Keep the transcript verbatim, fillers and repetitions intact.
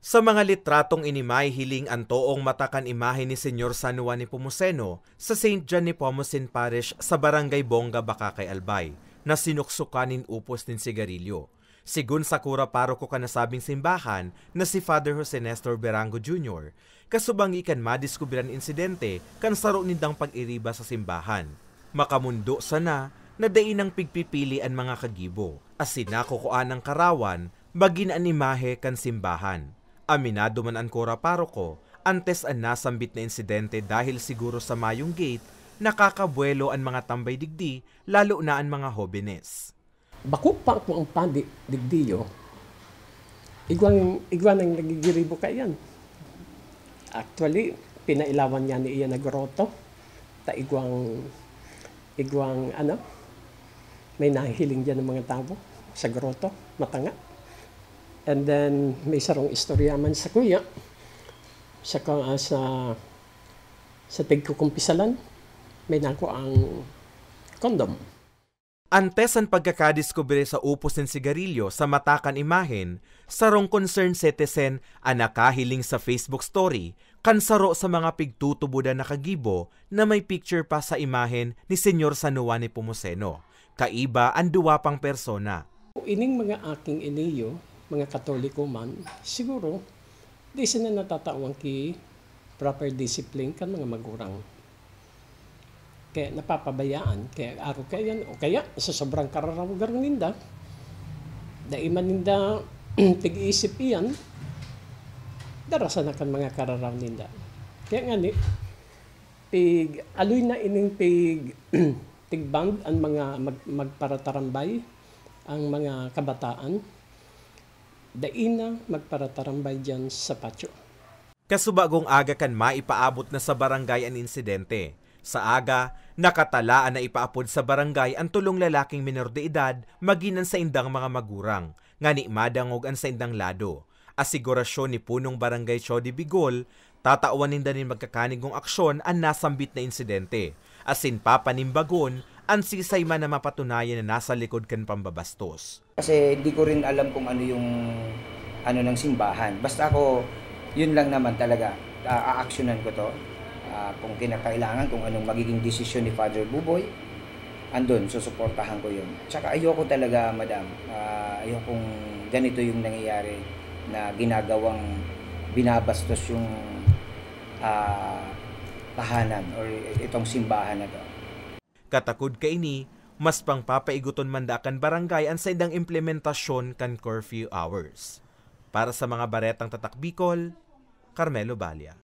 Sa mga litratong ini mahihiling an toong mata kan imahe ni Señor San Juan Nepomuceno sa Saint John Nepomucene Parish sa Barangay Bonga, Bacacay, Albay, na sinuksukan nin upos nin sigarilyo. Sigon sa kura paroko kan nasabing simbahan na si Father Jose Nestor Berango Junior, kasubangi kan madiskubre an insidente kan saro nindang pag-iriba sa simbahan. Makamondo sana na dai nang pigpipili an mga kagibo, asin nakukuan ang karawan magin an imahe kan simbahan. Aminado man an kura paroko, antes an nasambit na insidente dahil siguro sa mayong gate, nakakabuwelo an mga tambay digdi, lalo na an mga hobenes. Bako pa ako ang padi digdiyo. Igwang, igwa nang nagigiribo kaiyan. Actually, pinailawan niya ni iya na groto. Ta igwang, igwang ano, may nahihiling diyan ng mga tao sa groto, matanga. And then, may sarong istorya man sa kuya, sa, ka- sa, sa tigkukumpisalan, may nako ang condom. Antes an pagkakadiskubre sa upos nin sigarilyo sa mata kan imahen, sarong concerned citizen an nakahiling sa Facebook story kan saro sa mga pigtutubodan na kagibo na may picture pa sa imahen ni Señor San Juan Nepomuceno, kaiba an duwa pang persona. Ining mga aking iniyo, mga Katoliko man, siguro, di sila natatawan ki proper discipline kan mga magurang. Kaya napapabayaan, kaya ako kaya yan, o kaya sa sobrang kararaw-garo ninda, dai man ninda tig-isip iyan, darasan na kan mga kararaw ninda. Kaya nga ni, pig, aloy na ining pig, tigband ang mga mag, magparatarambay, ang mga kabataan, dai na magparatarambay diyan sa patio. Kasubagong aga kan maipaabot na sa barangay an insidente. Sa aga, nakatalaan na ipaapod sa barangay an tolong lalaking menor de edad magin an saindang mga magurang, ngani madangog an saindang lado. Asigurasyon ni Punong Barangay Chody Bigol, tatawan ninda nin magkakanigong aksyon an nasambit na insidente, asin papanimbagon an sisay man na mapatunayan na nasa likod kan pambabastos. Kasi hindi ko rin alam kung ano yung ano ng simbahan. Basta ako, yun lang naman talaga, ah, aaksyonan ko 'to. Ah, kung kinakailangan, kung anong magiging desisyon ni Father Buboy, andun, susuportahan ko yun. Tsaka ayoko talaga, madam, ah, ayokong ganito yung nangyayari na ginagawang binabastos yung, ah, tahanan or itong simbahan na 'to. Katakod kaini, mas pangpapaigoton man daa kan barangay an saindang implementasyon kan curfew hours. Para sa mga Baretang Tatak Bicol, Carmelo Balla.